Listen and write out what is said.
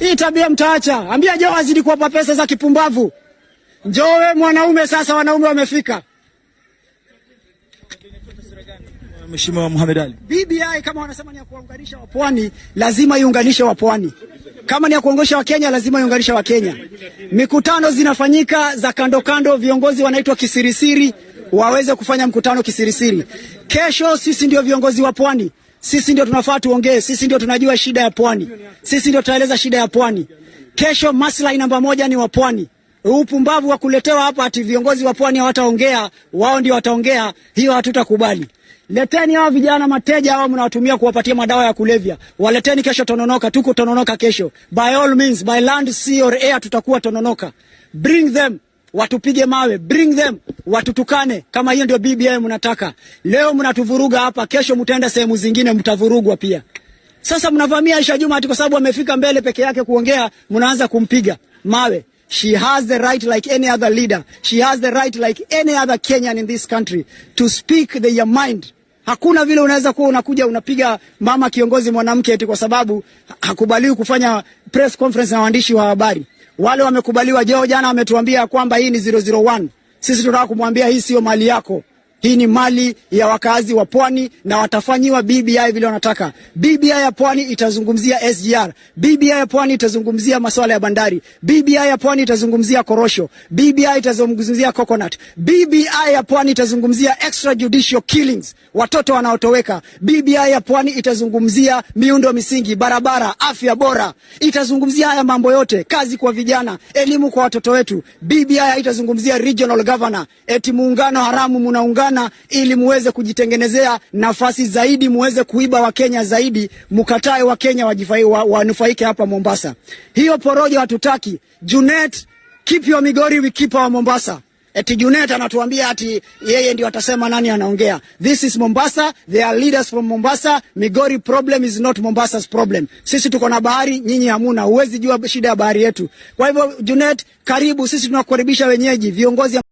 Hii tabia mtaacha. Ambia Joho azidi kuwapa pesa za kipumbavu. Njoo we mwanaume sasa, wanaume wamefika. Mheshimiwa Mohamed Ali. BBI kama wanasema ni ya kuwaunganisha wapwani, lazima iunganishe wapwani. Kama ni ya kuongoza Wakenya, lazima iunganishe Wakenya. Mikutano zinafanyika za kando kando, viongozi wanaitwa kisirisiri waweze kufanya mkutano kisirisiri. Kesho sisi ndio viongozi wa pwani, sisi ndio tunafaa tuongee, sisi ndio tunajua shida ya pwani, sisi ndio tutaeleza shida ya pwani. Kesho maslahi namba moja ni wa pwani. Upumbavu wa kuletewa hapa ati viongozi wa pwani hawataongea, wao ndio wataongea, hiyo hatutakubali. Leteni hao vijana mateja hao mnawatumia kuwapatia madawa ya kulevya. Waleteni kesho Tononoka, tuko Tononoka kesho. By all means, by land, sea or air tutakuwa Tononoka. Bring them watupige mawe, bring them watutukane, kama hiyo ndio BBI mnataka. Leo mnatuvuruga hapa, kesho mtaenda sehemu zingine mtavurugwa pia. Sasa mnavamia Aisha Juma ati kwa sababu amefika mbele peke yake kuongea, mnaanza kumpiga mawe. She has the right like any other leader. She has the right like any other Kenyan in this country to speak their mind. Hakuna vile unaweza kuwa unakuja unapiga mama kiongozi mwanamke eti kwa sababu hakubaliwi kufanya press conference na waandishi wa habari. Wale wamekubaliwa. Joho jana ametuambia kwamba hii ni 001. Sisi tunataka kumwambia hii sio mali yako. Hii ni mali ya wakazi wa pwani na watafanyiwa BBI vile wanataka. BBI ya pwani itazungumzia SGR. BBI ya pwani itazungumzia masuala ya bandari. BBI ya pwani itazungumzia korosho. BBI itazungumzia coconut. BBI ya pwani itazungumzia extrajudicial killings, watoto wanaotoweka. BBI ya pwani itazungumzia miundo misingi, barabara, afya bora. Itazungumzia haya mambo yote, kazi kwa vijana, elimu kwa watoto wetu. BBI itazungumzia regional governor, eti muungano haramu munaungana ili muweze kujitengenezea nafasi zaidi, muweze kuiba Wakenya zaidi, mukatae Wakenya wanufaike hapa Mombasa. Hiyo porojo hatutaki. Junet, keep your Migori, we keep our Mombasa. Eti Junet anatuambia ati yeye ndio atasema nani anaongea. This is Mombasa, there are leaders from Mombasa. Migori problem is not Mombasa's problem. Sisi tuko na bahari, nyinyi hamuna. Huwezi jua shida ya bahari yetu. Kwa hivyo Junet, karibu, sisi tunakukaribisha wenyeji, viongozi.